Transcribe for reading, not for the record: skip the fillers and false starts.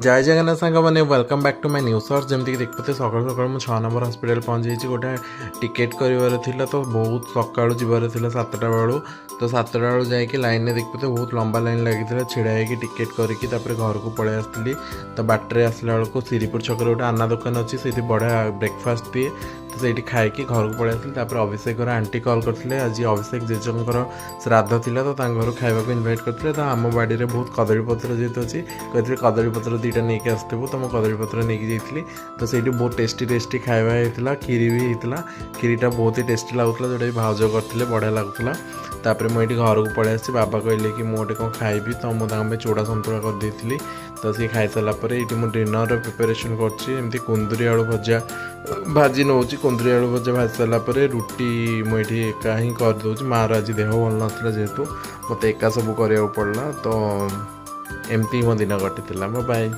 ଜୟ ଜଗନ୍ନାଥ ସାଙ୍ଗମାନେ, welcome back to my new shorts। ଯେମିତିକି ଦେଖିପାରୁଥିବେ, ସକାଳୁ ସକାଳୁ ମୁଁ 6 ନମ୍ବର ହସ୍ପିଟାଲ ପହଞ୍ଚିଯାଇଛି। ଗୋଟେ ଟିକେଟ୍ କରିବାର ଥିଲା, ତ ବହୁତ ସକାଳୁ ଯିବାର ଥିଲା, 7ଟା ବେଳୁ। ତ 7ଟା ବେଳୁ ଯାଇକି ଲାଇନ୍ରେ ଦେଖିପାରୁଥିବେ, ବହୁତ ଲମ୍ବା ଲାଇନ୍ ଲାଗିଥିଲା। ଛିଡ଼ା ହେଇକି ଟିକେଟ୍ କରିକି ତାପରେ ଘରକୁ ପଳେଇ ଆସିଥିଲି। ତ ବାଟରେ ଆସିଲା ବେଳକୁ ଶିରିପୁର ଛକରେ ଗୋଟେ ଆନା ଦୋକାନ ଅଛି, ସେଇଠି ବଢ଼ିଆ ବ୍ରେକଫାଷ୍ଟ ଦିଏ। ତ ସେଇଠି ଖାଇକି ଘରକୁ ପଳେଇ ଆସିଲି। ତାପରେ ଅଭିଷେକର ଆଣ୍ଟି କଲ୍ କରିଥିଲେ। ଆଜି ଅଭିଷେକ ଜେଜେଙ୍କର ଶ୍ରାଦ୍ଧ ଥିଲା, ତ ତାଙ୍କ ଘରୁ ଖାଇବାକୁ ଇନଭାଇଟ୍ କରିଥିଲେ। ତ ଆମ ବାଡ଼ିରେ ବହୁତ କଦଳୀ ପତ୍ର ଯେହେତୁ ଅଛି, କହିଥିଲେ କଦଳୀ ପତ୍ର ଦୁଇଟା ନେଇକି ଆସିଥିବୁ। ତ ମୁଁ କଦଳୀ ପତ୍ର ନେଇକି ଯାଇଥିଲି। ତ ସେଇଠି ବହୁତ ଟେଷ୍ଟି ଟେଷ୍ଟି ଖାଇବା ହେଇଥିଲା। କ୍ଷୀରି ବି ହେଇଥିଲା। କ୍ଷୀରିଟା ବହୁତ ହି ଟେଷ୍ଟି ଲାଗୁଥିଲା, ଯେଉଁଟାକି ଭାଉଜ କରିଥିଲେ, ବଢ଼ିଆ ଲାଗୁଥିଲା। ତାପରେ ମୁଁ ଏଇଠି ଘରକୁ ପଳେଇ ଆସିଛି। ବାବା କହିଲେ କି ମୁଁ ଗୋଟେ କ'ଣ ଖାଇବି, ତ ମୁଁ ତାଙ୍କ ପାଇଁ ଚୁଡ଼ା ସନ୍ତୁଳା କରିଦେଇଥିଲି। ତ ସିଏ ଖାଇସାରିଲା ପରେ ଏଇଠି ମୁଁ ଡିନରର ପ୍ରିପାରେସନ୍ କରୁଛି। ଏମିତି କୁନ୍ଦୁରି ଆଳୁ ଭଜା ଭାଜି ନେଉଛି। କୁନ୍ଦୁରି ଆଳୁ ଭଜା ଭାଜି ସାରିଲା ପରେ ରୁଟି ମୁଁ ଏଇଠି ଏକା ହିଁ କରିଦେଉଛି। ମାଆର ଆଜି ଦେହ ଭଲ ନଥିଲା ଯେହେତୁ, ମୋତେ ଏକା ସବୁ କରିବାକୁ ପଡ଼ିଲା। ତ ଏମିତି ହିଁ ମୋ ଦିନ କଟିଥିଲା। ବାଏ।